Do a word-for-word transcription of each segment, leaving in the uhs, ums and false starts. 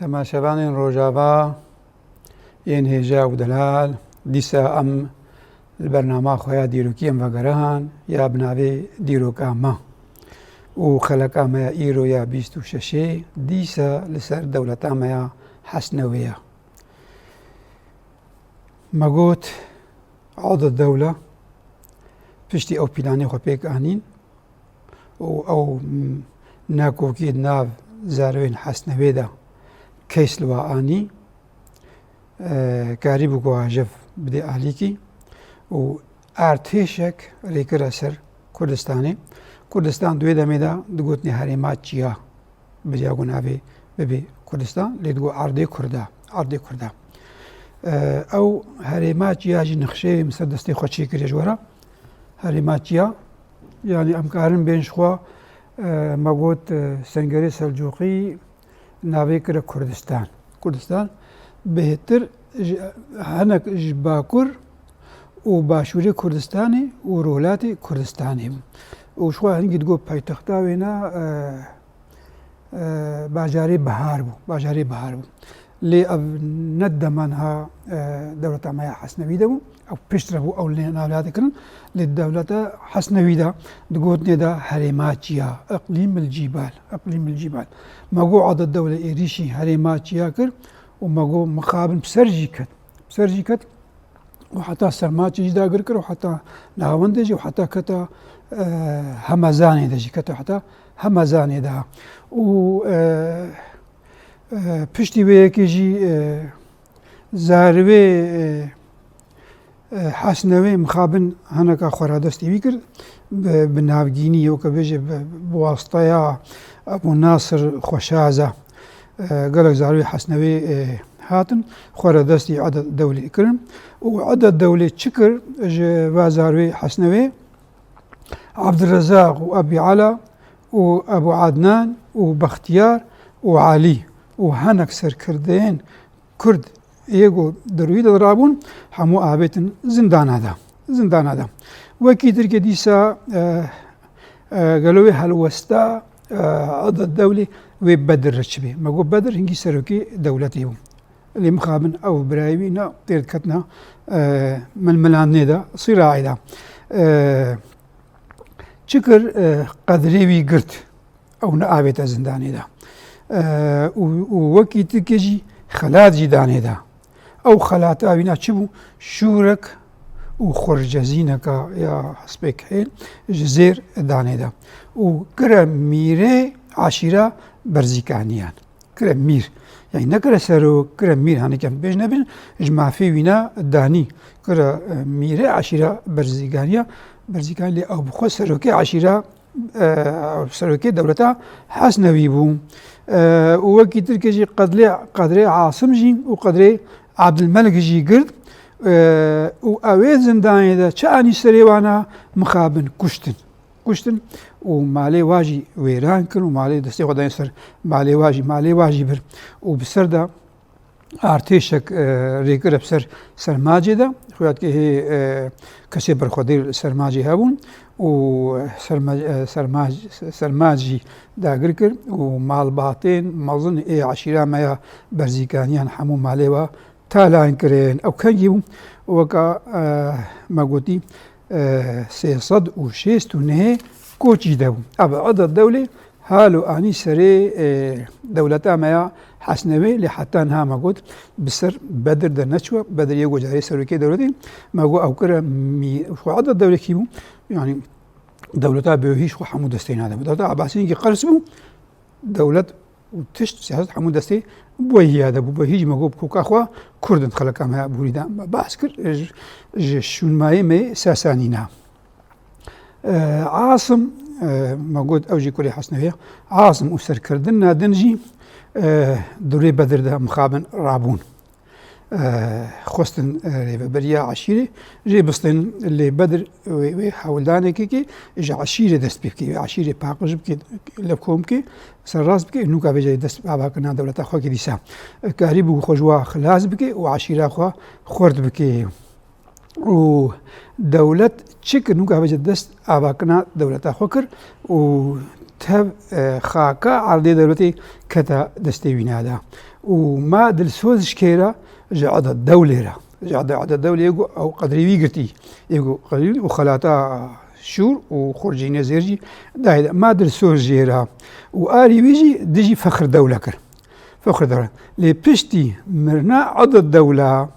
Temaşevanên Rojava yên hêja û delal, dîsa em li bernama xwe ya dîrokî em vegeran ya bi navê Dîroka Me û xeleka me ya îro ya bîst û şeşê dîsa li ser dewleta me ya Hesnewê ye. Me got, Ada Dewle piştî ew pîlanê xwe pêk anîn û ew, m, nakokî di nav zarwên Hesnewê de keys li wa anî, e, karîbû ku ajev bidê alîkî û artêşek rêkire ser Kurdistanê. Kurdistan di wê demê de digotinê herêma çiya. Beriya ku navê bibe Kurdistan, lê digot erdê Kurda, erdê Kurda. E, ew herêma çiya jî nexşeyê min ser destê xwe çêkiriye ji we re. Herêma çiya, yanî em karin bên ji xwe, e, me got, e, Sengerê Selcûqî navê kire Kurdistan. Kurdistan bêhtir ji, hinek ji Bakur û Başûrê Kurdistanê û Rojhilatê Kurdistanê bû. Û ji xwe hingî digot paytexta wêna, e, e, bajarê Bihar bû, bajarê Bihar bû. Lê ev ne dema niha, e, dewleta me ya Hesnewî de bû. Ew piştre bû, ew lê navla dikirin. Lê dewleta Hesnewî de digotinê de herêma çiya, Iqlîm il Cîbal, Iqlîm il Cîbal. Me got Ada Dewle êrîşî herêma çiya kir û me got mixabin bi ser jî ket. Bi ser jî ket. û heta Sermaçê jî dagir kir û heta Navendê jî û heta keta, e, Hemezanê de jî, keta heta Hemezanê de. Û, e, e, piştî vê yekê jî, e, zarvê, e, e, Hesnewê mixabin heneka xwe radestî wî kir. Bi, bi navgînî, weke bêje bi, bi wasteya Ebû Nasir Xweşaza. E, gelek zarvê Hesnewê, e, hatin, xwe re destî Eded Dewlê kirin. Û Eded Dewlê çi kir ji va zarvê Hesnewê? Ebdurezaq û Ebî Ela û Ebû Adnan û Bextiyar û Elî û hinek serkirdeyên Kurd yê ku di rûyî de rabûn, hemû avêtin zindana de. Zindana de. Wekî Tirkê dîsa, e, e, gelo wê helwesta, e, Eded Dewlê wê Bedir re çi bê? Me got Bedir hingî serokê dewletê bû. Lê mixabin ew birayê wî ne têr diketina, e, milmilandinê de, sîraê de. E, çi kir, e, qedrê wî girt. Ew neavête zindanê de. E, û, û wekî Tirkê jî xelat jî danê de. Ew xelata wîna çi bû? Şûrek û xurcezîneka ya hespêk hêl ji zêr danê de. Û kire mîrê eşîra Berzîkaniyan. Kire mîr. Yani ne kire serok, kire mîr, hani kem pêş nebin, ji mafê wîna danî. Kire, e, mîrê eşîra Berzîkaniya, Berzîkan lê ew bi xwe serokê eşîra e, serokê dewleta Hesnewî bû. E, û wekî Tirkê jî qedlê, qedrê Asim jî û qedrê Abdilmelik jî girt. E, û ew ê zindanê de çi anî serê wana mixabin kuştin. Kuştin û malê wa jî wêran kirin û malê destê xwe dayên ser malê wa jî, malê wa jî bir. Û bi ser de artêşek, e, rêkir bi ser Sermacê de. Xuya dike hê, e, kesê berxwedêr li Sermacê hebûn û Serma-, e, Sermac-, Sermac jî dagir kir û malbatên mezin ê eşîra me ya Berzîkaniyan hemû malê wa talan kirin. Ew kengî bû? Weka, e, me gotî, e, sê sed û şêst û nehê koçî de bû. Ev Eded Dewlê Halo anî serê, e, dewleta me ya Hesnewê, lê heta niha me got, bi ser Bedir de neçû, Bedir yê ku carê serokê dewletê, me got, ew kire mî-, xwe Eded Dewlê kî bû? Yanî dewleta Bêhîş xwe hemû destê nade bû. Dewleta Ebasî hingî qers bû, dewlet û tişt, siyaset hemû destê Bêhîya de bû. Bêhî jî me got, koka xwe Kurd in, xeleka me ya Bûrî de. Me behs kir, ji, ji şûnmayê me Sasanî ne. E, Asim, e, me got ew jî kurê Hesnewê ye. Asim û serkirdina din jî, e, di rê Bedir de mixabin rabûn. E, xwestin, e, rêveberiya eşîrê jê bistên lê Bedir wê, wê hewldanekê kê ji eşîrê dest pê bike, wê eşîrê paqij bike, levkom bike, serrast bike, nûka vêca dest avakirina dewleta xwe kê dîsa. E, karîbû xwe ji wa xilas bike û eşîra xwe xurt bike. Û dewlet çi kir? Nûka vêca dest avakirina dewleta xwe kir û tev, e, xaka erdê dewletê keta destê wîna de. û ma dilsoz ji kê re? Ji Eded Dewlê re. Ji Eded, Eded Dewlê yê ku ew qedrê wî girtî. Yê ku qedrê wî û xelata şûr û xurcînê zêr jî dayê de. Ma dilsoz jê re. Û arî wî jî dijî Fexr Dewle kir. Fexr Dewle. Lê piştî mirina Eded Dewle,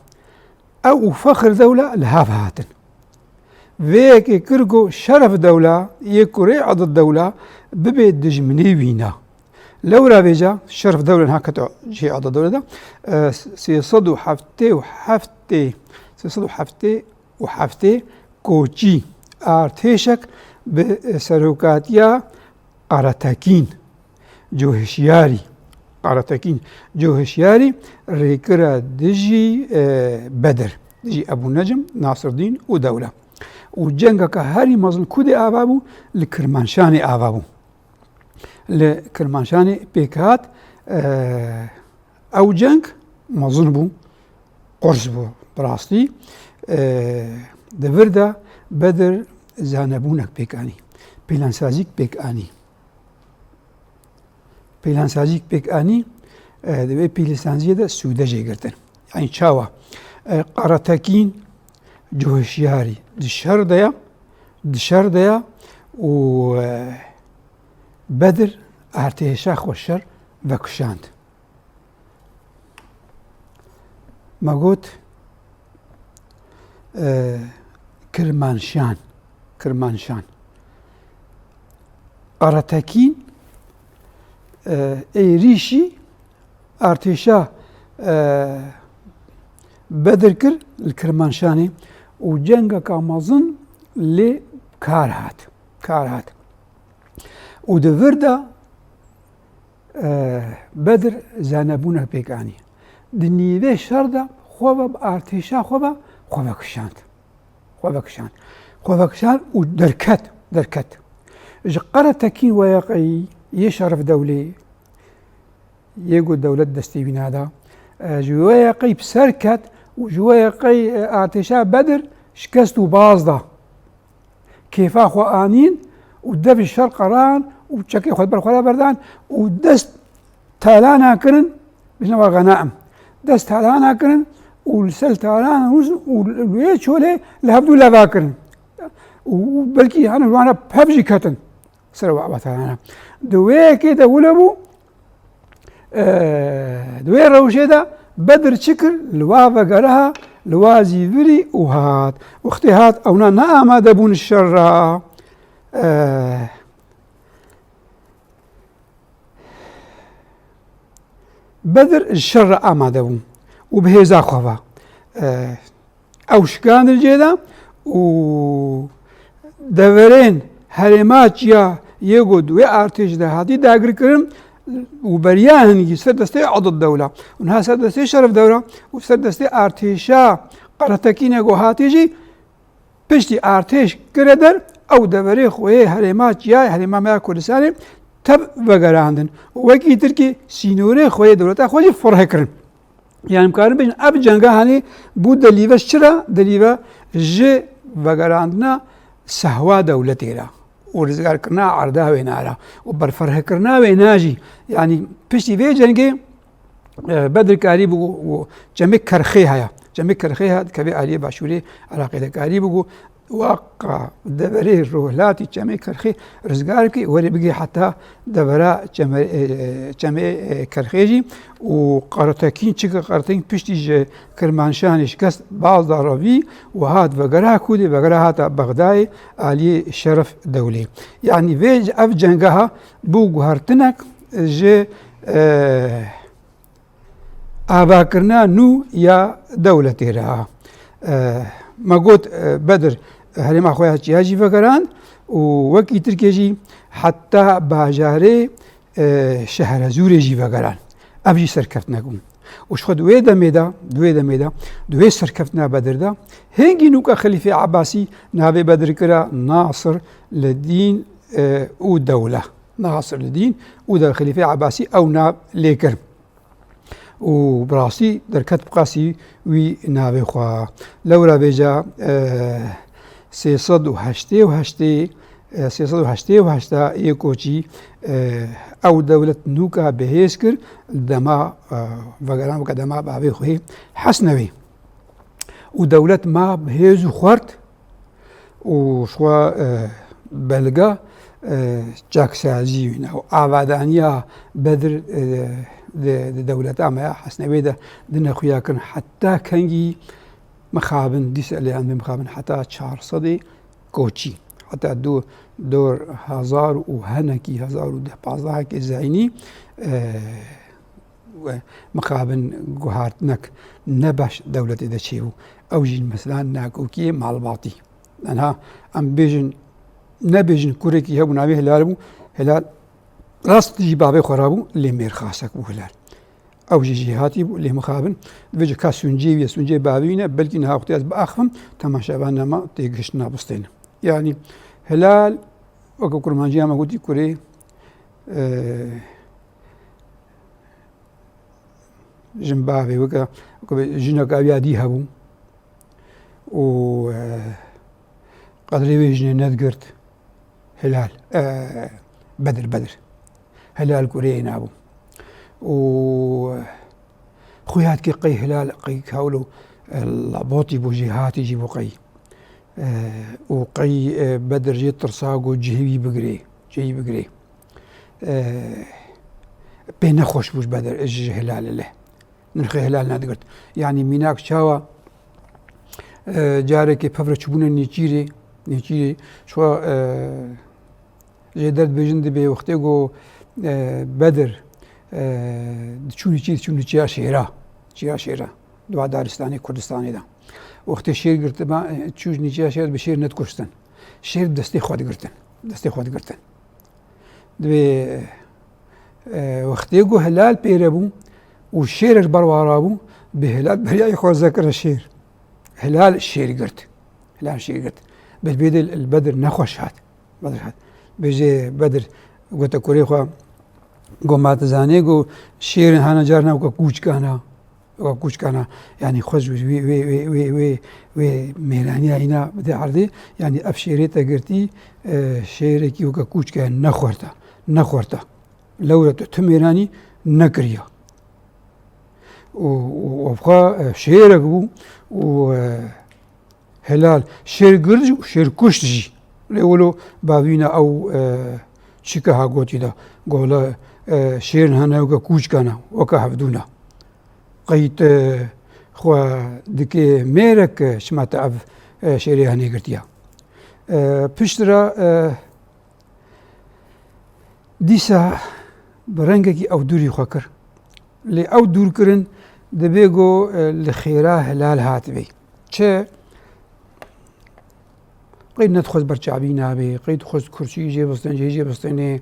ew û Fexr Dewle li hev hatin. Vê yekê kir ku Şeref Dewla yê kurê Edid Dewla bibe dijminê wîna. Lewra vêca Şeref Dewla niha kete cihê Edid Dewla de, e, sê sed û heftê û heftê, sê sed û heftê û heftê koçî artêşek bi serokatiya Qaratekîn Cohişyarî, Qaratekîn Cohişyarî rêkira dijî, e, Bedir, dijî Ebû Necm, Nasirdîn û Dewla. Û cengeke herî mezin ku dê ava bû, li Kirmanşanê ava bû. Li Kirmanşanê pêk hat, e, ew ceng mezin bû, qurs bû bi rastî. E, di vir de Bedir zanebûnek pêk anî, plansazîk pêk anî. Plansazîk pêk anî, e, di vê plansaziyê de sûde jê girtin. Yanî çawa? E, Qaratekîn Cohişyarî di şer de ya, di şer de ya û, e, Bedir artêşa xwe şer vekişand. Me got, e, Kirmanşan, Kirmanşan. Qaratekîn, e, êrîşî artêşa, e, Bedir kir li Kirmanşanê û cengeka mezin lê kar hat, kar hat. Û di vir de, e, Bedir zanebûnek pêk anî. Di nîvê şer de xwe ve bi artêşa xwe ve xwe vekişand. Xwe vekişand. Xwe vekişand û derket, derket. Ji Qeretekîn weyeqeyî yê Şerif Dewlê, yê ku dewlet destê wî nada, e, ji weyeqeyî bi ser ket û ji weyeqeyî, e, artêşa Bedir şikest û baz da. Kêfa xwe anîn û devê şer qeran û çekê xwe ber xwe re berdan û dest talana kirin, bêjin wa xenaim. Dest talana kirin û li ser talana nûstin û li wê çolê li hevdû leva kirin. Û, û belkî hene wan re pev jî ketin ser wa, wa talana. Di wê yekê de wilo bû, e, di wê rewşê de Bedir çi kir? Li wa vegeriha, li wa zîvirî û hat. Wextê hat, ewna ne amade bûn şer re. E, Bedir ji şer re amade bû û bi hêza xwe ve, e, ew şikandin cê de û deverên herêma çiya yê ku di wê artêş de hatî dagirkirin û beriya hingî ser destê Edid Dewla û niha ser destê Şerif Dewla û ser destê artêşa Qeretekîne ku hatî jî piştî artêş kire der, ew deverê xwe yê herêma çiyayê herêma me ya Kurdistanê tev vegerandin û wekî Tirkî sînorê xwe yê dewleta xwe jî fireh kirin. Yanî, em karin bêjin, ev cenga hanî bû delîve ji çi re? Delîve ji vegerandina sehwa dewletê re û rizgarkirina erda wêna re û berfirehkirina wêna jî. Yanî, piştî vê cengê, e, Bedir karî bû û Çemê Kerxê heye. Çemê Kerxê heye, dikeve aliyê başûrê Iraqê de karî bû. Waqa deverê rojhilatî Çemê Kerxê rizgar bike, were bigire heta devera Çemê, e, Çemê, e, Kerxê jî û Qaratekîn, çike Qaratekîn piştî ji Kirmanşanê şikest baz da revî û hat vegera Kûdê, vegera hata Bexdayê aliyê Şeref Dewlê. Yanî vê, ev cengeha bû guhertinek ji, e, avakirina nû ya dewletê re. E, me got, e, Bedir herêma xwe ya çiya jî vegerand û wekî Tirkiyê jî heta bajarê, e, Şehrezûrê jî vegerand. Ev jî serkeftinek bû. Û ji xwe di wê demê de, di wê demê de, di wê serkeftina Bedir de, hingî nûka Xelîfê Ebasî navê Bedir kira Nasir li Dîn, e, û Dewle. Nasir li Dîn û Dewle, Xelîfê Ebasî ew nav lê kir. Û bi rastî derket bi qasî wî navê xwe. Lewra vêca, e, sê sed û heştê û heştê E, sê sed û heştê û heşt yê koçî, e, ew dewlet nûka bi hêz kir, dema, e, vegeran weke dema bavê xwe Hesnewê. Û dewlet ma bi hêz û xwert û xwe, e, belga, e, çaksazî wîna û avadaniya Bedir, e, di, di dewleta me ya Hesnewê de dine xuya kirin. Heta kengî mixabin, dîsa lê em bê mixabin heta çar sedê koçî. Heta du, dor hezar û henekî, hezar û deh pazdehekê zeynî, e, we mixabin guhartinek ne baş dewletê de çêbû. Ew jî mesela nakokiyê malbatî. Enha em bêjin, nebêjin kurekî hebû navê Hilal bû. Hilal rast jî bavê xwe rabû, lê mêrxasek bû Hilal. Ew jî jêhatî bû, lê mixabin. Divê ji ka sûncê wî ye, sûncê bavê wî ne, belkî niha wextê ez biaxivim, temaşevanê me têgihiştina bistênin. Yanî Hilal, weke kurmanciya me gotî kurê, e, jin bavê weke, weke jineka wî ya dî hebû. û, e, qedrê wê jinê nedigirt. Hilal, e, Bedir, Bedir. Hilal kurê wîna bû. Û, e, xuya dikê qey Hilal, qey hewlo, e, labotî bû jî, hatî jî bû qey. E, û qey, e, Bedir jê tirsa ku cihê wî bigirê, cihê wî bigirê. E, pê nexweş bû ji Bedir, ji Hilal le. Nirxê Hilal nedigirt. Yanî mînak çawa, e, carekê pevre çûbûne nêçîrê, nêçîrê, çawa, e, jê derdibêjin dibê wextê ku, e, Bedir, e, diçû nêçî, diçû nêçiya şêra, çiya şêra, di va daristanê Kurdistanê de. Wextê şêr girtiba, e, çû nêçiya şêr bi şêr nedikuştin. Şêr destê xwe digirtin. Destê xwe digirtin. Divê, e, wextê ku Hilal pêre bû û şêrek ber wa rabû, bi Hilal beriyayê xwe zekire şêr. Hilal şêr girt. Hilal şêr girt. Bi vê de li Bedir nexweş hat. Bedir hat. Bêjê Bedir gote kurê xwe, go ma tu zanê ku şêrin hana carna weke kûçkana. Weke kûçkana, yanî xwe ji wê, wê, wê, wê, wê, wê mêraniya îna bide erdê, yanî ev şêrê te girtî, e, şêrekî weke kûçke nexwerta, nexwerta. Lewre tu, tu mêranî nekiriya. Û, û, û xwe, e, şêrek bû û, e, Hilal şêr gird jî û şêr kuşt jî. Lê wilo bavîna ew, e, çike ha gotî da. Gola, e, şêrin hene weke kûçkana, weke hevdûna. Qey tu xwe dikê mêrek, e, çima te ev, e, şêrê henê girtiya. E, piştre, e, Dîsa bi rengekî ew dûrî xwe kir. Lê ew dûrkirin dibê ku, e, li xêra Hilal hatibê. Çi? Qey nedixwest ber çavî nabê, qey dixwest kursî jê bistên, jê jê bistênê,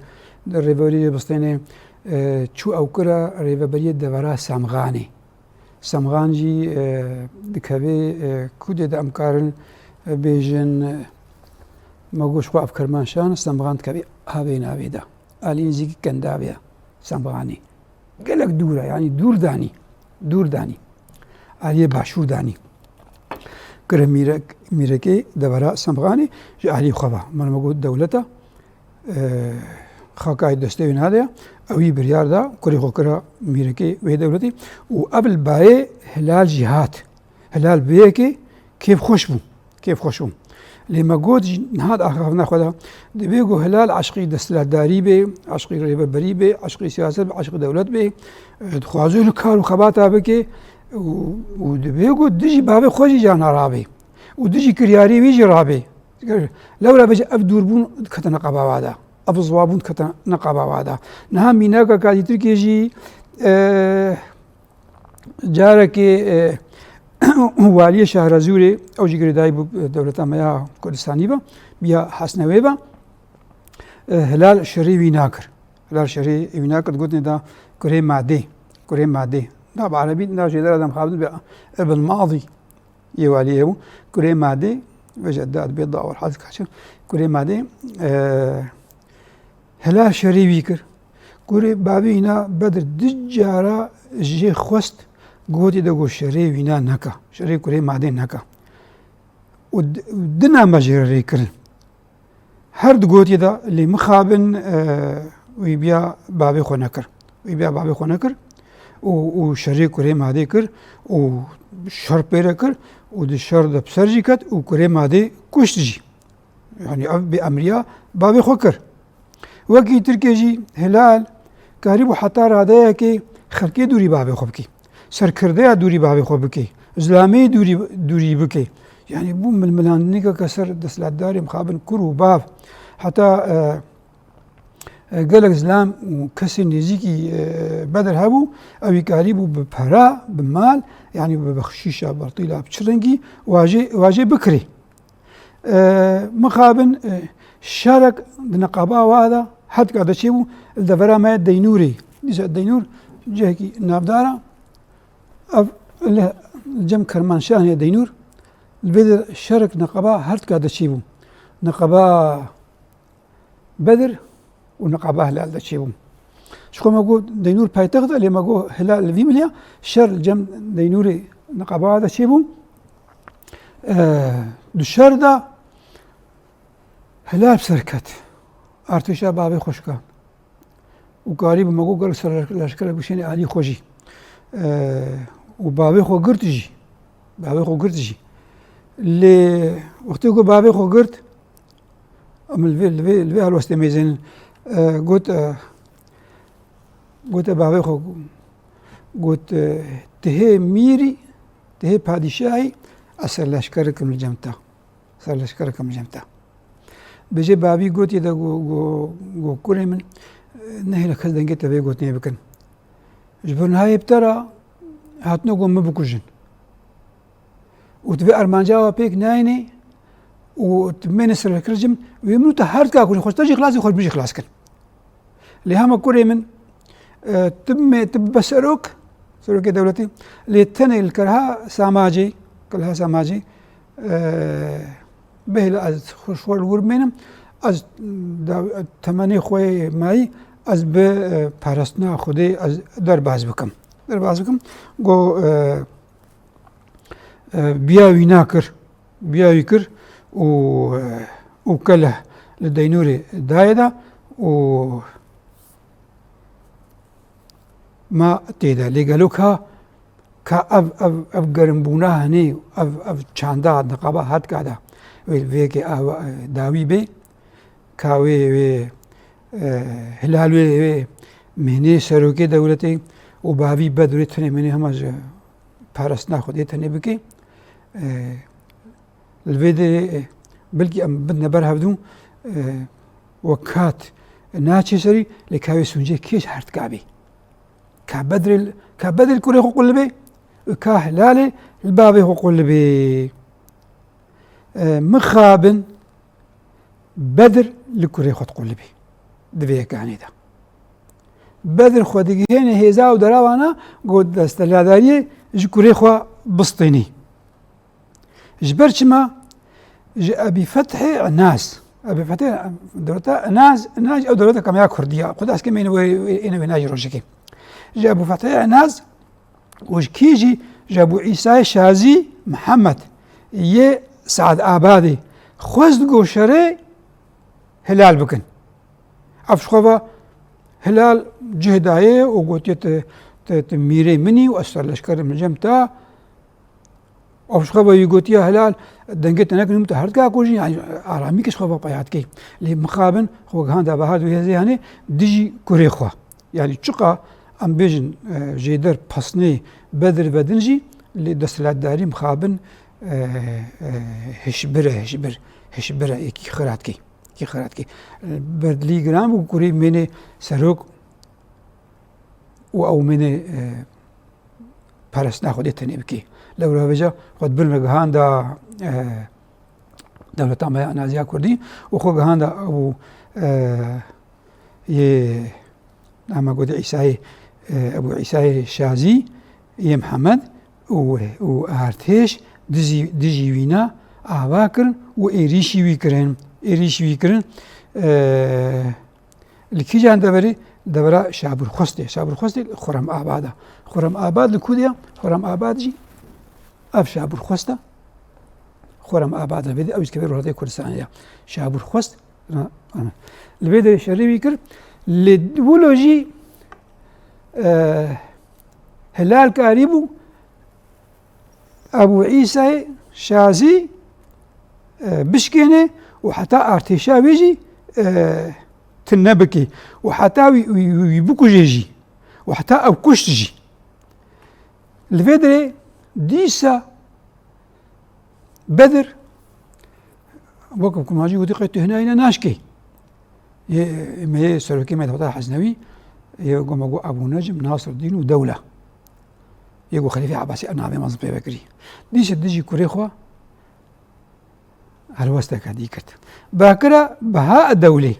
rêverî jê bistênê, e, çû ew kira rêveberiyê devera Semxanê. Semxan jî, e, dikeve, e, ku dê de em karin, e, bêjin, e, me got ji xwe ev Kirmanşan, Semxan dikeve havê navê de. Aliyê nêzîkî Kendavê ye Semxanê. Gelek dûr e, yanî dûr danî, dûr danî. Aliyê başûr danî. Kire mîrek, mîrekê devera Semxanê ji alî xwe ve. Min me got dewleta, e, xakayê destê wî nade, ewî biryar da, kurê xwe kira mîrekê wê dewletê û ev li bayê Hilal jî hat. Hilal bi yekê kêfxweş bû, kêfxweş bû. Lê me got jî niha di axaftina xwe de, dibê ku Hilal eşqî desthilatdarî bê, eşqî rêveberî bê, eşqî siyaset bê, eşqî dewlet bê, e, dixwaze li kar û xebata bike û, û dibê ku dijî bavê xwe jî cana rabê û dijî kiryarê wî jî rabê. Lewra bêje ev dûrbûn diketine qebala de. Ev ziwabûn diketine qebala de. Niha mînaka ka dîtirkê jî, e, carekê, e, waliyê Şahrezûrê, ew jî girêdayî bû, e, dewleta me ya Kurdistanî ve, ya Hesnewê ve, e, Hilal şerê wî nakir. Hilal şerê wî nakir, digotinê da kurê madê. Kurê madê. Da bi erebî, da jê dera dem xabit be, e, bil madî. Yê waliyê hebû. Kurê madê, veje da dibê da wer hal kaçir. Kurê madê, e, Hilal şerê wî kir. Kurê bavê îna Bedir du cara jê xwest, gotî de got şerê wîna neka. Şerê kurê madê neka. Û d-, dina me jê re rê kirin. Her di gotiyê de lê mixabin, e, wî biya bavê xwe nekir. Wî biya bavê xwe nekir û, û şerê kurê madê kir û şer pê re kir û di şer de bi ser jî ket û kurê madê kuşt jî. Yanî ev bêemriya bavê xwe kir. Wekî Tirkê jî Hilal karîbû heta radeyekê xelkê dûrî bavê xwe bikî. Serkirdeya dûrî bavê xwe bikî. Zilamê dûrî, dûrî bikî. Yanî bû milmilandinêkeke ser desthilatdarê mixabin kur û bav. Heta, e, e, gelek zilam û kesên nêzîkî, e, Bedir hebû, ewî karîbû bi pera, bi mal, yanî bi bexşîşa, bertîla, bi çi rengî wajê, wajê bikirê. E, mixabin, e, şerek di niqaba wa de her tika de çêbû, li devera me Deynûrê. Dîsa Deynûr cihekî navdar e. Ev li cem Kermanşahê Deynûr, li vê de şerek niqaba her tika de çêbû. Niqaba Bedir û niqaba Hilal de çêbû. Ji xwe me got Deynûr paytext e, lê me got Hilal li vî miliya şer li cem Deynûrê niqaba de çêbû. Eee, di şer de Hilal bi ser ket. Artêşa bavê xwe şikand. Û karîbû me got gelek serleşkerek bişêne alî xwe jî. Eee, û bavê xwe girt jî. Bavê xwe girt jî. Lê wextê ku bavê xwe girt, Em li vê, li vê, li vê helwestê mêzênin. E, got, e, gote bavê xwe, got, e, "Tu hê mîrî, tu hê padîşahî, ez serleşker dikim li cem te. Serleşker dikim li cem te." Bêje bavî gotiye de go, go, go, "Kurê min, e, nehêle kes dengê te vê gotinê bikin. Ji bo niha yê bi te re hatine ku min bikujin." Û tu vê armanca we pêk nayênê û tu mêne serleşkir cem, wê min û te her dika kurê xwe, te jî xilas, xwe jî xilas kin. Lê hema kurê min, e, tu mê, tu bibe serok, serokê dewletê, lê tenê li Kelha Samacê, Kelha Samacê, e, bihêle ez xwe, xwe li wir bimênim, ez da, temenê xwe yê mayî, ez bi, e, parastina Xwedê ez derbas bikim. Derbas bikim. Go, e, e, biya wî nakir, biya wî kir û, e, û Kelh li Deynûrê dayê de û ma tê de. Lê gelo ka, ka ev, ev, ev gerimbûna henê, ev, ev çanda niqaba hetka de wê, vê yekê a, e, dawî bê, ka wê, wê, e, Hilal wê, wê mênê serokê dewletê û bavî Bedrê tenê mênê hema ji parastina Xwedê tenê bike. E, li vê derê, e, belkî em bidine ber hevdû, e, wek kat naçê serî, lê ka wê sûncê kêş hertika bê. Ka Bedrê, ka Bedrê li kurê xwe qulibê û ka Hilalê li bavê xwe qulibê. E, mixabin Bedir li kurê xwe diqulibê. Di vê yekanê de. Bedir xwe digihêne hêza û derawana ku desthilatdariyê ji kurê xwe bistînî. Ji ber çima? Ji Ebî Fethê Enaz. Ebî Fethê dewleta Enaz, Enaz ew dewleta kamya Kurdiya. Xwe dest kemîne wê, wê, êne wê najî rojekê. Ji Ebû Fethê Enaz û ji kî jî? Ji Ebû Îsayê Şazî Mihemed yê Saad Abadê xwest ku şerê Hilal bikin. Ev ji xwe ve Hilal cih dayê û gotiye, "Tu, tu, tu mîrê min î û ez serleşker im li cem te." Ev ji xwe ve wî gotiye, "Hilal, dengê te nekin, te her dika kujî, yanî aramî ke ji xwe ve peya dikey." Lê mixabin xwe gihanda bahar dû hêzê hene dijî kurê xwe. Yanî çiqa em bêjin, e, jêder pesnê Bedir vedin jî, lê desthilatdarî mixabin, e, e, hişbir e, hişbir, hişbir e, yekî xira dikey. Kî xira dikî. Berdilî giran bû, kurê mênê serok û ew mênê, e, parastina Xwedê tenê bikî. Lewra vêca xwe di bin re gihanda, e, dewleta me ya Enaziya Kurdî û xwe gihanda ew, e, yê Ama gote Îsayê, e, Ebû Îsayê Şazî yê Mihemed û, û artêş dijî, dijî wîna ava kirin û êrîşî wî kirin. Êrîşî wî kirin. E, li kîjan deverê? Devera Şabûrxwestê. Şabûrxwestê li Xurrem Abad e. Xurrem Abad li ku de ye? Xurrem Abad jî ev Şabûrxwest e. Xurrem Abad e. Vê de ew jî kevê Rojhilatê Kurdistanê ye. Şabûrxwest Li vê derê şerê wî kir. Lê wilo jî, e, Hilal karîbû Ebû Îsayê Şazî, e, bişkêne û heta artêşa wê jî, e, tune bike û heta wî, wî, wî bikuje jî û heta ew kuşt jî. Li vê derê dîsa Bedir, wek ku ma jî gotî, qey tu hênayî ne naşkê. Yê, me yê serokê me de Hesnewî, yê ku me got Ebû Necm, Nasruddîn û Dewle. Yê ku Xelîfê Ebasî ev navê mezin pê vekirî. Dîsa dijî kurê xwe helwesteke dî kir. Vekira Beha Dewlê.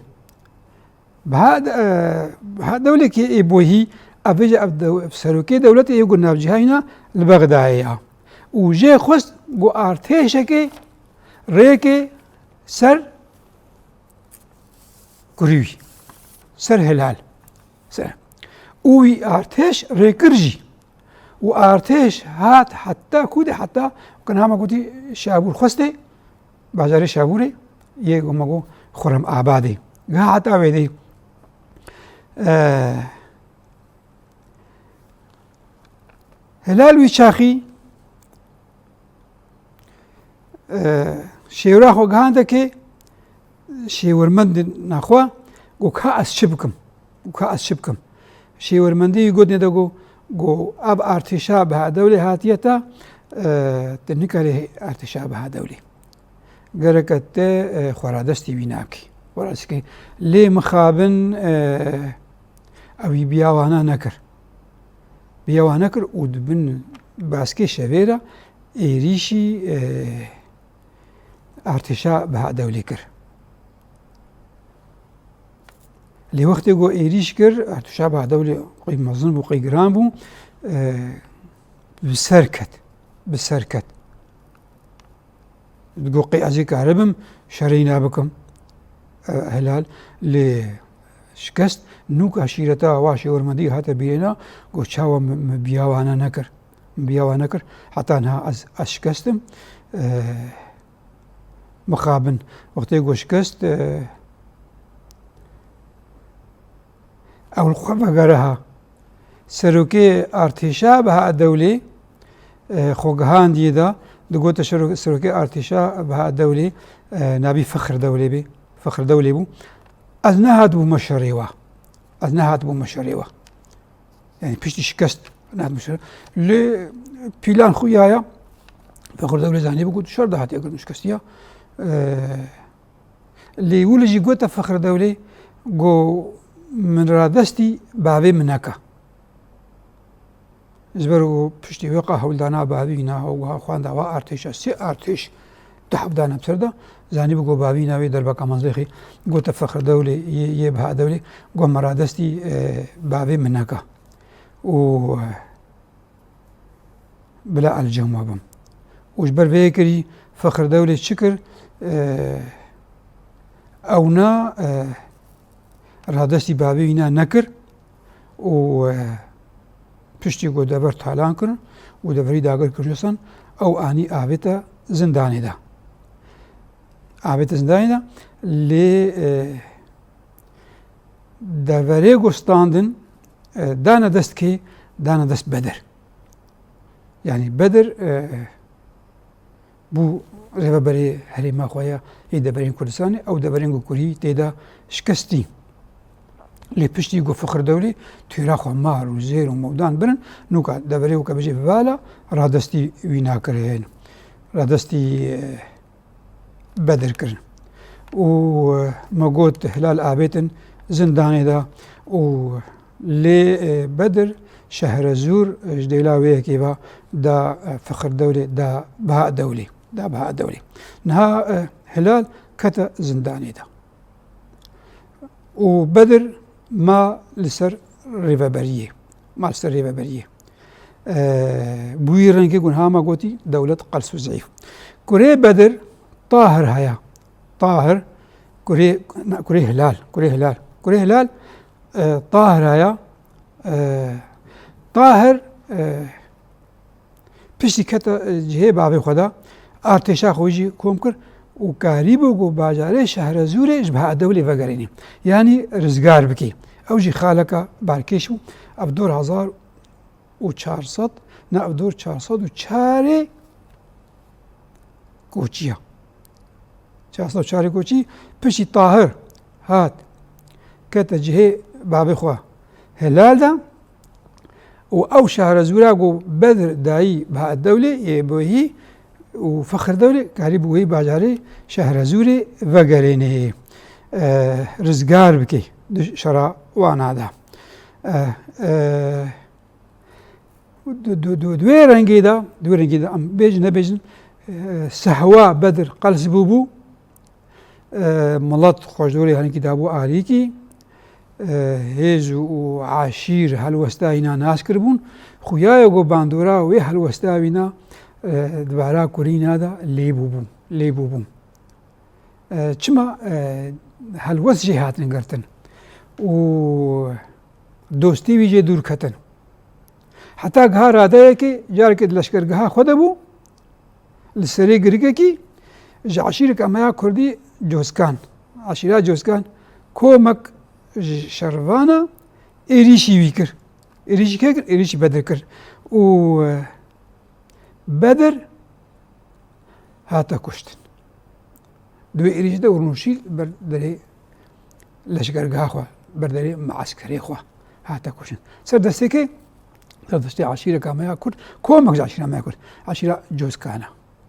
Beha, e, Beha Dewlê kê ê bohî, ev jî ev dew-, serokê dewletê yê ku navcihayîna li Bexdayê ya. Û jê xwest ku artêşekê rêkê ser kurî wî, ser Hilal. Ser. Û wî artêş rêkir jî. Û artêş hat heta ku de, heta ku niha me gotî Şabûr xwestê, bajarê Şabûrê, yê ku me got Xurrem Abadê. Giha heta wê dê. E, Hilal wî çaxî, e, şêwra xwe gihande kê şêwirmendê naxwe, got, "Ka ez çi bikim? Ka ez çi bikim?" Şêwirmendê wî got, nêde got, got, "Ev artêşa Beha Dewlê hatiye te, e, tu nikarî artêşa Beha Dewlê. Gereke te, e, xwe radestî wî nakî. Xwe radestî kî." Lê mixabin, e, ew wî biyawana nekir. Biyawana nekir û di bin baskê şevê re êrîşî, e, artêşa Beha Dewlê kir. Lê wextê ku êrîş kir, artêşa Beha Dewlê qey mezin bû, qey giran bû, e, bi ser ket. Bi ser ket. Digot, "Qey ez ê karibim şerê wîna bikim, e, Hilal." Lê şikest, nûka şîreta wa şêwirmendî hate bîrê na, got, "Çawa min, min biyawana nekir? Min biyawana nekir. Heta niha ez, ez şikestim." E, mixabin, wextê got şikest, e, ew li xwe vegere ha. Serokê artêşa Beha Dewlê, e, xwe gihandiye da, digote şero-, serokê artêşa Beha Dewlê, e, navî Fexr Dewlê bê, Fexr Dewlê bû. "Ez nehatibûme şerê we. Ez nehatibûme şerê we." Yani piştî şikest nehatibûme şerê. Lê pîlan xuya ya, Fexr Dewlê zanî bû ku tu şer de hatiye kirin şikestiya. E, Lê wilo jî gote Fexr Dewlê, got, "Min radestî bavê min neke." Ji ber ku piştî wê qa hewldana bavî wîna, ew wiha xwenda wa artêşa, sê artêş di hevdana bi ser de, zanîbû ku bavî wîna wê derbeka mezlêxê, gote Fexr Dewlê, yê, yê Beha Dewlê, got, "Min radestî, e, bavê min neke." Û, e, bila ez li cem we bim. Û ji ber vê yekirî Fexr Dewlê çi kir? E, ewna, e, radestî bavê wîna nekir û, e, piştî ku dever talan kirin û deverî dagir kirin, ew anî avête zindanê de. Avête zindanê de, lê, e, deverê ku standin, e, dane dest kê, dane dest Bedir. Yani Bedir, e, bû rêveberê herêma xwe ya yê deverên Kurdistanê, ew deverên ku kurî tê de şikestî. Lê piştî ku Fixir Dewlê têra xwe mar û zêr û mewdan birin, nûka deverê weke bijê bi vala radestî wî nakirin. Radestî, e, Bedir kirin. Û, e, me got Hilal avêtin zindanê de û lê, e, Bedir Şehrezûr, e, ji dêla wê yekê ve da, e, Fixir Dewlê, da Beha Dewlê, da Beha Dewlê. Niha, e, Hilal kete zindanê de. Û Bedir ma li ser rêveberiyê. Ma li ser rêveberiyê. Eee, bi wî rengê ku niha me gotî dewlet qels û zeîf. Kurê Bedir Tahir heye. Tahir, kurê, na, kurê Hilal, kurê Hilal. Kurê Hilal, eee, Tahir heye. Eee, Tahir, eee, Piştî kete, e, cihê bavê xwe de, artêşa xwe jî kom kir, û karîbû ku bajarê Şehrezûrê ji Behedewlê vegerênê, yanî rizgar bikê. Ew jî xaleka balkêş bû. Ev dor hezar û çar sed, ne, ev dor çar sed û çarê koçiya. Çar sed û çarê koçî, piştî Tahir hat, kete cihê babê xwe Hilal de û ew Şehrezûra ku Bedir dayî Behedewlê yê bi wî û Fexrdewlê karîbû wî bajarê Şehrezûrê vegerênê, e, rizgar bikê di şera wana de. E, e, Di, di, di, di wê rengê de, di wê rengê de em bêjin, nebêjin, e, sehwa Bedir qels bûbû, e, milet xwe ji dorê hinekî dabû alîkî, e, hêz û eşîr helwesta wîna nas kiribûn. Xuya ye ku bandora wê helwesta wîna, e, di bara kurîna de lê bûbû, lê bûbû. E, çima, e, helwest jê hatin girtin û dostî wî jê dûr ketin. Heta giha radeyekê carekê di leşkergeha xwe de bû, li serê girikekî ji eşîreka me ya kurdî Coskan, eşîra Coskan, komek ji şervana êrîşî wî kir. Êrîşî kê kir? Êrîşî Bedir kir. Û, e, Bedir hate kuştin. Di wê êrîşê de û rûnişî ber derê leşkergeha xwe, ber derê meeskerê xwe hate kuştin. Ser destê kê? Ser destê eşîreka me ya Kurd, komek ji eşîra me ya Kurd. Eşîra Cozkan e.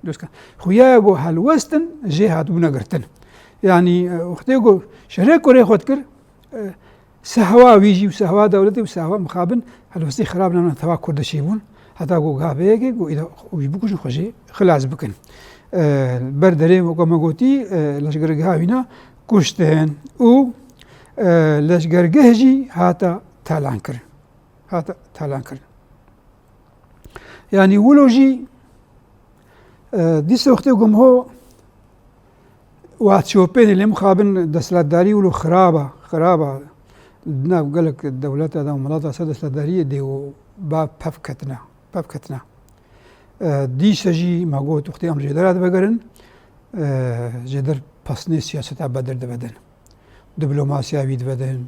Cozkan. Xuya ye ku helwestin jê hatibûne girtin. Yanî, e, wextê ku şerê kurê xwe dikir, e, Sehwa wî jî û sehwa dewletê û sehwa mixabin helwestî xirab nana teva Kurd de çêbûn. Heta ku gaveyekê ku îda wî bikujin xwe jê xilas bikin. E, ber derê weke me gotî, e, leşgergeha wîna kuştin û, e, leşgergeh jî hata talan kirin. Hata talan kirin. Yanî wilo jî, e, dîsa wextê ku miho wa çopênê lê mixabin desthilatdarî wilo xirab a, xirab a. Di nav gelek dewleta de û milata ser desthilatdariyê dê û bav pev ketine, pev ketine. E, dîsa jî me got wextê em jêdera divegerin, e, jêder pesnê siyaseta Bedir divedin. Diplomasiya wî divedin,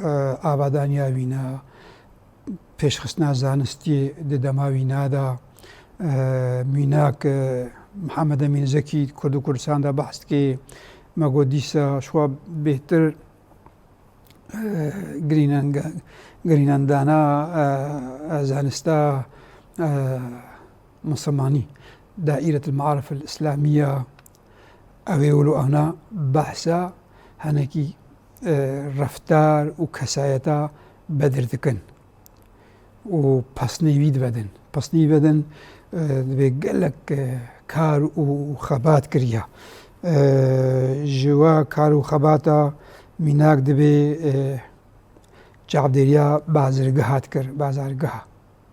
e, avadaniya wî ne, pêşxistina zanistiyê di dema wîna de, e, mînak, e, Mihemed Emîn Zekî di Kurd û Kurdistan de behs dike, me got dîsa ji xwe bêhtir, e, girînenga-, girînendana, e, e, zanista, e, Misilmanî, Daîretil Maarifil Îslamiya, ew ê wilo ana behsa hinekî, e, reftar û kesayeta Bedir dikin û pesnê wî divedin. Pesnê wî vedin, e, divê gelek, e, kar û xebat kiriya. E, ji we kar û xebata mînak divê, e, çavdêriya bazirgeha dikir, bazargeha.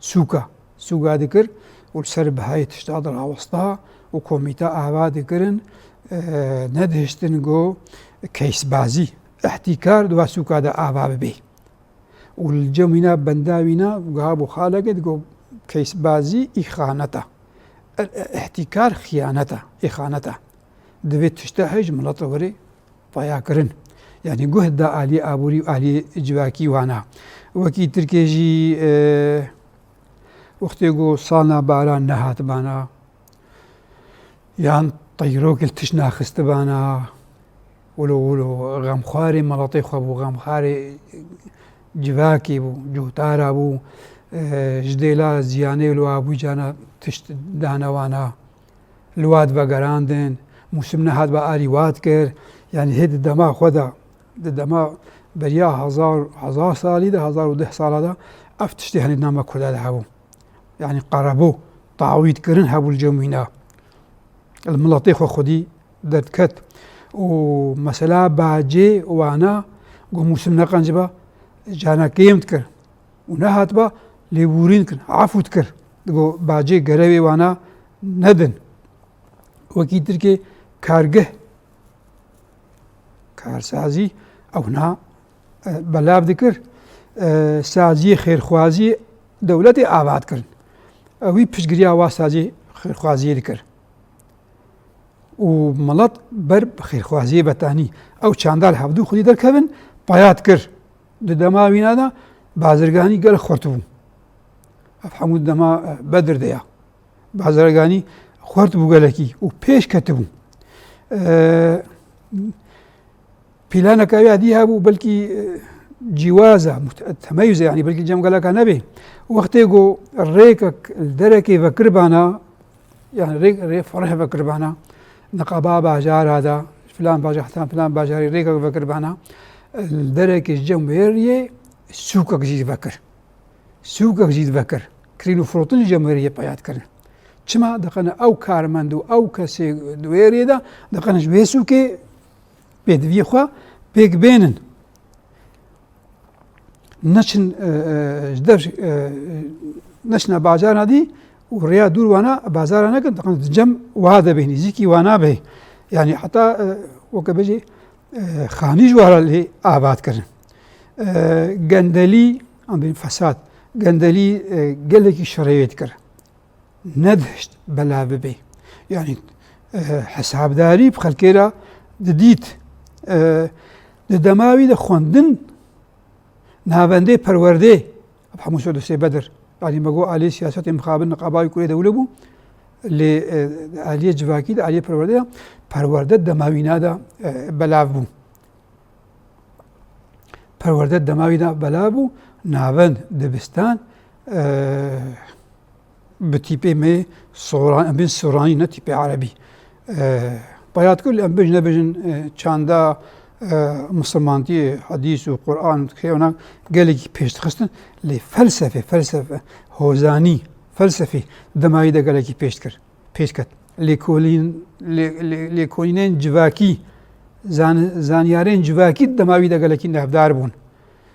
Sûka, sûka dikir û li ser bihayê tişta dirawesta û komîta ava dikirin, e, nedihiştin ku keysbazî, îhtîkar di va sûka de ava bibê. Û li cem wîna benda wîna giha bû xalekê digo keysbazî îxaneta. E, e, îhtîkar xiyaneta, îxaneta. Divê tişta hej mileta werê paya kirin. Yanî guh da aliyê aborî û aliyê civakî wana. Wekî Tirkê jî, e, wextê ku salna baran nehatibana, yan teyrokê li tişt naxistibana, wilo, wilo xemxwarê miletê xwe bû, xemxwarê civakê bû, cotara bû, e, ji dêla ziyanê wilo abû cana tişt dane wana. Li wa divegerandin, mûsim nehat ba arî wa dikir. Yanî hê di dema xwe de, di dema beriya hezar, hezar salî de, hezar û deh sala de ev tiştê henî di nava Kurda de hebû. Yanî qerebû, tawît kirin hebû li cem wîna. Li miletê xwe xwedî derdiket. Û mesela bacê wana ku mûsim neqenciba, cana kêm dikir. Û nehatba lêborîn dikin, efû dikir. Digo bacê gerevê wana nedin. Wekî Tirkê kargeh, karsazî, ewna, e, belav dikir. E, saziyê xêrxwazî dewletê ava dikirin. Ewî piştgiriya wa saziyê xêrxwaziyê dikir. û milet ber xêrxwaziyê vetanî. Ew çanda li hevdû xwedî derkevin, peyat kir. Di dema wîna de bazirganî gelek xurt bû. Ev hemû dema, e, Bedir de ya. Bazirganî xurt bû gelekî û pêş ketibû. E, Pîlaneke wê dî hebû, belkî, e, cîwaza, mut-, temeyuze, yanî belkî cem geleka nebê. Wextê ku rêkek li derekê vekiribana, yanî rê, rê fereh vekiribana, niqaba bajara da, filan bajar, heta filan bajarê rêkek vekiribana, li derekê ji cem wê riyê sûkek jî vekir. Sûkek jî vekir. Kirîn û firotin jî cem wê riyê peyat kirin. Çima? Diqene ew karmend û ew kesê di wê riyê de, diqene ji wê sûkê pêdiviyê xwe pêk bênin. Neçin, e, e, ji dev, e, neçine bajara dî û rêya dûr wana bazara nekin, diqan di cem wa de bê, nêzîkî wana bê. Yanî heta, e, weke bêjî, e, xanî ji wara lê avat kirin. E, gendelî, an bîn fesad, gendelî, e, gelekî şerê wê dikir. Nedihişt belav bibe. Yanî, e, hesabdarî bi xelkê re didît. E, di dema wî de xwendin navendê perwerdê, bi hemû şo destê Bedir. Yanî me got aliyê siyasetê mixabin niqaba wî kurê dewle bû. Lê, e, aliyê civakî de, aliyê perwerdê de perwerde dema wîna de, e, belav bû. Perwerde dema wî de belav bû, navend, dibistan, e, bi tîpê me Soran-, em bên Soranî, ne tîpê Erebî. E, peyat kir, em bêjin, nebêjin, e, çanda, e, misilmantiyê, hedîs û Quran û xêwna gelekî pêş dixistin. Lê felsefe, felsefe, hozanî, felsefî dema wî de gelekî pêş dikir. Pêş ket. Lêkolîn-, lê-, lê-, lêkolînên civakî, zan-, zanyarên civakî di dema wî de gelekî navdar bûn.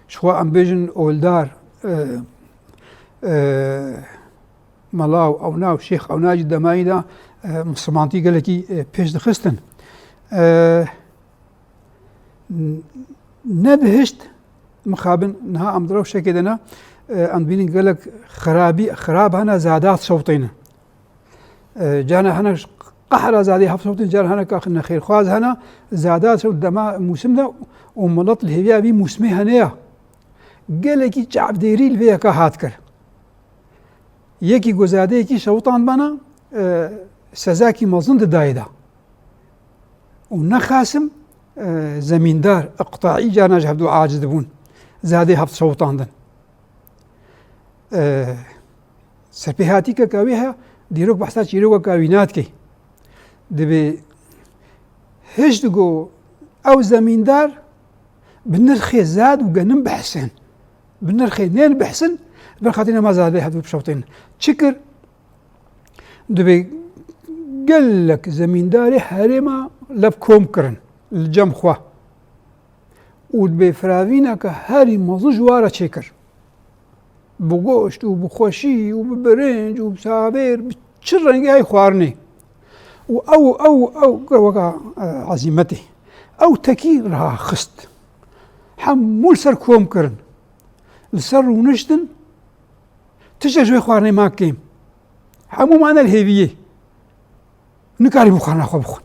Ji xwe em bêjin oldar, e, e, mela û ewna û şêx ewna jî dema wî de, e, misilmantî gelekî, e, pêş dixistin. E, n-, nedihişt mixabin niha em di rewşekê de ne, e, em dibînin gelek xirabî, xirab hene, zadat şewtêne. E, carna hene qehra zadê heft şewtên, carna hene ka nexêrxwaz hene, zadat şewt dema mûsim de û milet li hêviya vî mûsimê hene ya. Gelekî çavdêrî li vê yeka hat kir. Yekî ku zadeyekî şewtan bana, e, sezakî mezin didayê da. Û nexasim, e, zemîndar, iqtaî carna ji hevdû aciz dibûn. Zadê heft şewtandin. E, serpêhatîkeka wê heye, dîrok behsa çîrokeka wî nadikê. Dibê hişt ku ew zemîndar bi nirxê zad û genim bihsin. Bi nirxê nên bihsin, ber xatirê nema zadê hevdû bişewtên. Çi kir? Dibê gelek zemîndarê herêma lev kom kirin li cem xwe. Û dibê firavîneke herî mezin ji wa re çêkir. Bi goşt û bi xweşî û bi birinc û bi savêr, bi çi rengî hay xwarinê. Û ew, ew, ew weka, e, ezîmetê. Ew tekî raxist. Hemû li ser kom kirin. Li ser rûniştin, tiştek ji vê xwarinê ma kêm. Hemû mane li hêviyê. Nikarî bi xwarina xwe bixwin.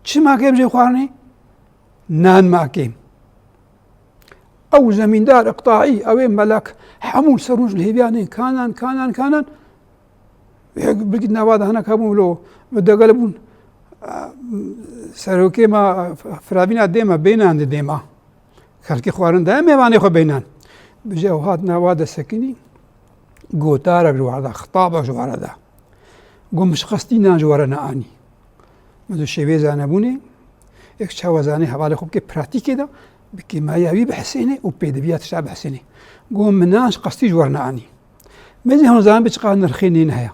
Çi ma kêm ji vê xwarinê? Nan ma kêm. Ew zemîndar, iqtaî, ew ê melek, hemû li ser rûniştin li hêviya nên, kanan, kanan, kanan. Yek bilkî nava de hinek hebûn wilo, bi degel bûn. Serokê me, firavîna dê me, bê nan di dê me. Xelkê xwarin daye mêvanê xwe bê nan. Bi jî ew hat nava de sekinî, gotarek ji wara da, xitabek ji wara da. Got, min ji qestî nan ji wara neanî. Min di şêwê zanebûnê, yek çawa zanê hevalê xwe bike pratîkê de, bi kêmaya wî bihesênê û pêdiviya tişta bihesênê. Got, min nan ji qestî ji wara neanî. Me jî hûn zanin bi çiqas nirxê nên heye.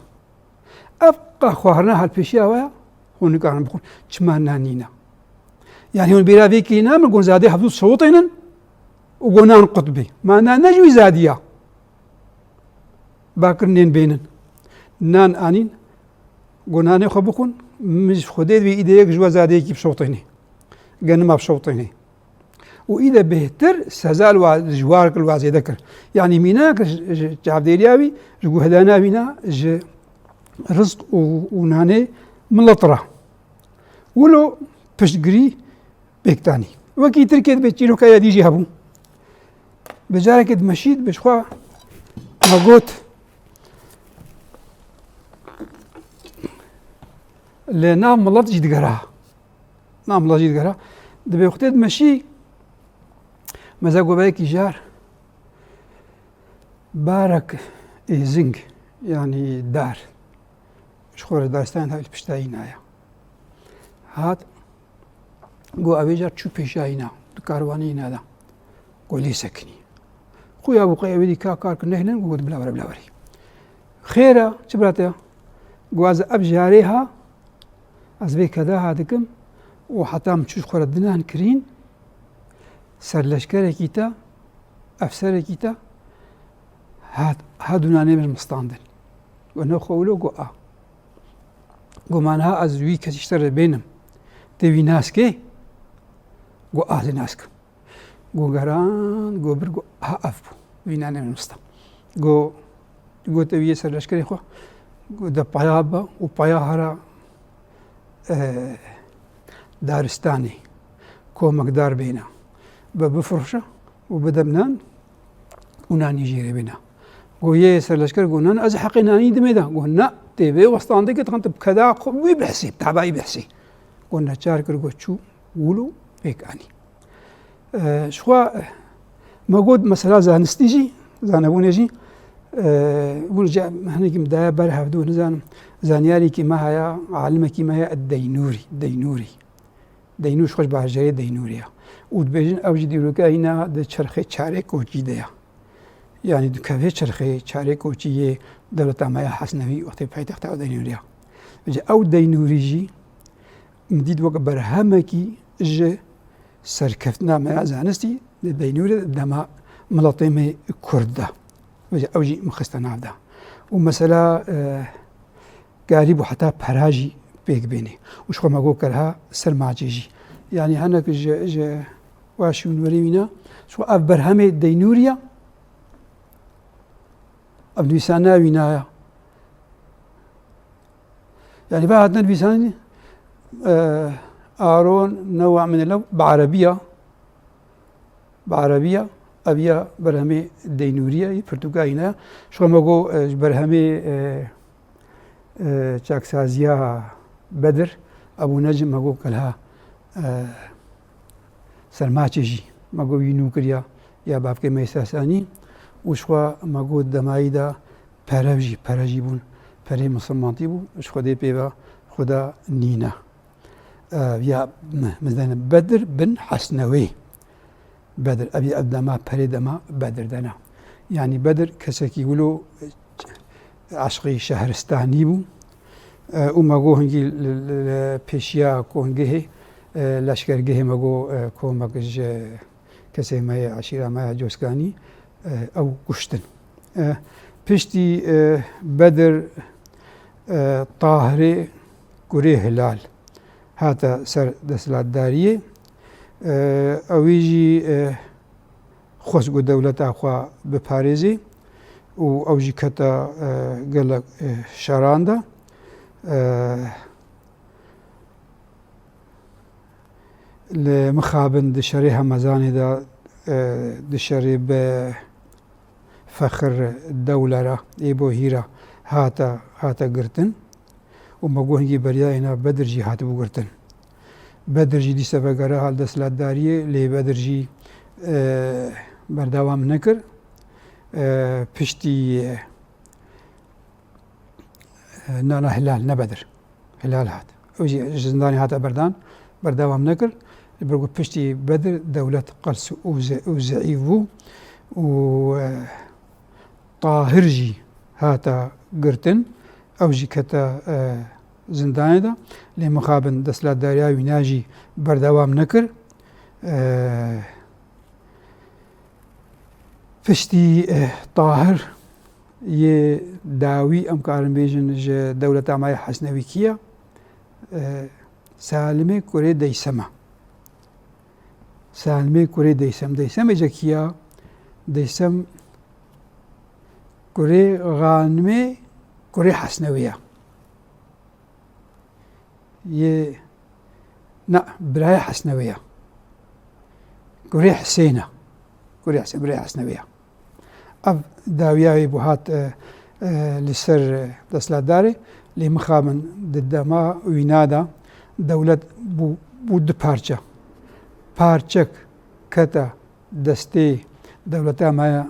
Ev qa xwarina halpêşiya we ya, hûn nikarin bixwin. Çima nan nîne? Yanî hûn bêra vê kî namin, gon zadê hevdû şewitênin û gon nan qut bê. Ma nan ne ji wî zadî ya. Bakir nên bênin. Nan anîn, gon nanê xwe bixwin, min ji Xwedê divê îdeyek ji we zadeyekî bişewitênê. Genima bişewitênê. Û îde bêhtir seza li wa, ji war li wa zêde kir. Yanî mînak ji, ji çavdêriya wî, ji guhdana wî na, ji rizq û, û nanê milet re. Wilo piştgirî pêk danî. Wekî Tirkiyê dibê çîroka yadî jî hebû. Bi carekê dimeşî, dibe ji xwe me got, li nav milet jî digera. Nav milet jî digera. Dibê wextê dimeşî, meze goveyekî jar, barek êzing, yanî dar, ji xwe re daristan hewî li pişta îna ye. Hat, got, ew ê car çû pêşiya îna, di karwanê îna de. Got, lê sekinî. Xuya bû qey ew ê dî ka kar kir nehêlin, got, bila were, bila werî. Xêr e, çi bira te ye? Got, ez ev jarê ha, ez vê keda ha dikim û heta min çû ji xwe re dinan kirîn, serleşkerekî te, efserekî te, hat, ha dûnanê min ji min standin. Got, ne xwe wilo? Got, a. Got, ma niha ez wî kesî ji te re bênim, tê wî nas kê? Got, a, ez ê nas kim. Got, geran, got, bir, got, ha, ev bû. Wî nanê min sta. Got, got, ew yê serleşkerê xwe, got, de paya be û paya hera, e, daristanê, komekdar bêne. Be bifroşe û bide min nan û nanî jê re bêne. Got, yê serleşker got, nan, ez heqê nanî dimê de. Got, na, tê vê westandê ke, tu keda xwe wî behsê, taba wî behsê. Got, neçar kir, got, çû, wilo pêk anî. E, ji xwe, me got, mesela zanistî jî, zanebûnê jî, e, hûn ji hinekî min daye ber hevdû, nizanim, zanyarîkî me heye, alimekî me heye, Deynûrî, Deynûrî. Deynûr ji xwe ji bajarê Deynûrê ye. Û dibêjin, ew jî dîroka hîna di çerxê çarê koçî de ye. Yanî dikeve çerxê çarê koçî yê dewleta me ya Hesnewî, wextê paytexta ew Deynûrê ye. Ji ew Deynûrî jî min dît wek berhemekî ji serkeftina me ya zanistî di Deynûrê de dema miletê me Kurd de. Vêca ew jî min xiste nav de. Û mesela, e, karîbû heta pera jî pêk bênê. Û ji xwe me got, kerha ser maçê jî. Yanî hinek ji, ji wa şûnwerê wîna, ji xwe ev berhemê Deynûrî ye, ev nivîsana wîna ye. Yanî va hatine nivîsanî, e, Aron newa min lew bi erebî ye. Bi erebî ye. Ev ya berhemê Deynûrî ye, yê pirtûka hîna ye. Ji xwe me got, e, ji berhemê, e, e, çaksaziya Bedir, Ebû Necm me got, kelha, e, sermaçê jî me got wî nû kiriya, ya bavkê me yê Sasanî. Û ji xwe me got demayî de pere jî, pere jî bûn, perê misilmantî bû, ji Xwedê pê ve Xweda nîne. E, ya, me, me dene Bedir bin Hesnewê. Bedir, ev, ev dema, perê dema Bedir dene. Yanî Bedir kesekî wilo, e, eşqî şehristanî bû. E, û me got hingî li, li, li pêşiya kongehê, e, leşkergehê me got, e, komek ji kesê me yê eşîra me ya Coskanî, e, ew kuştin. E, piştî, e, Bedir, e, Tahirê kurê Hilal hate ser desthilatdariyê. E, ewî jî, e, xwest ku dewleta xwe biparêzê û ew jî kete, e, gelek, e, şeran de. E, Li mixabin di şerê Hemezanê de, e, di şerê bi Fexir Dewle re, ê bo hîra hate, hate girtin û me got hingî beriya êna Bedir jî hatibû girtin. Bedir jî dîse vegere hal desthilatdariyê, lê Bedir jî, e, berdewam nekir. E, piştî, e, E, na, na, Hilal, ne Bedir. Hilal hat. Ew jî ji zindanê hate berdan, berdewam nekir. Ji ber ku piştî Bedir dewlet qels û ze-, û zeîf bû û, e, Tahir jî hate girtin. Ew jî kete, e, zindanê de. Lê mixabin desthilatdariya wîna jî berdewam nekir. E, Piştî, eh, Tahir yê dawî, em karin bêjin, ji dewleta me ya Hesnewî kî ye? Eh, Salimê kurê Deysem e. Salimê kurê Deysem. Deysem ê ce kî ye? Deysem kurê Xanimê kurê Hesnewî ye. Yê Na, birayê Hesnewê ye. Kurê Hisên e. Kurê Hisên, birayê Hesnewê ye. Ev dawiya wê bû hat, e, e, li ser, e, desthilatdarê, lê mixabin di dema wîna de dewlet bû, bû du parçe. Parçek kete destê dewleta me ya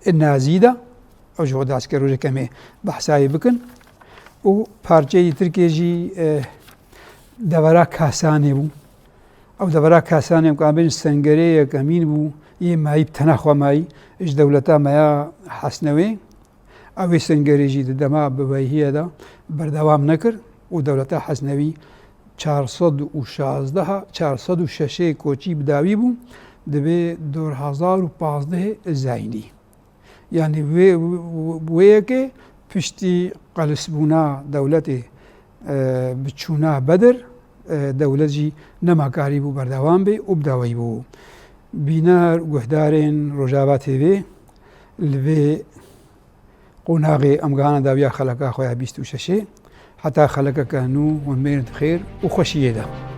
nazî de, ew ji xwe dest kir, rojek em ê behsa wê bikin. Û parçeyê Tirkiyê jî, e, devera Kasanê bû. Ew devera Kasanê, em karin bêjin, sengerê yekemîn bû, yê mayî bi tena xwe mayî, ji dewleta me ya Hesnewê. Ew ê sengerê jî di dema biveyhiyê de berdewam nekir û dewleta Hesnewî çar sed û şazdeh, çar sed û şeş koçî bi dawî bû, divê du hezar û pazdeh zayînî. Yanî wê, wê yekê piştî qelisbûna dewletê, e, bi çûna Bedir, e, dewlet jî nema karîbû berdewam bê û bi dawî bû. Bîner, guhdarên Rojava T V, li vê qonaxê em gihana dawiya xeleka xwe ya bîst û şeşê. Heta xelekeke nû hûn bêrin di xêr û xweşiyê de.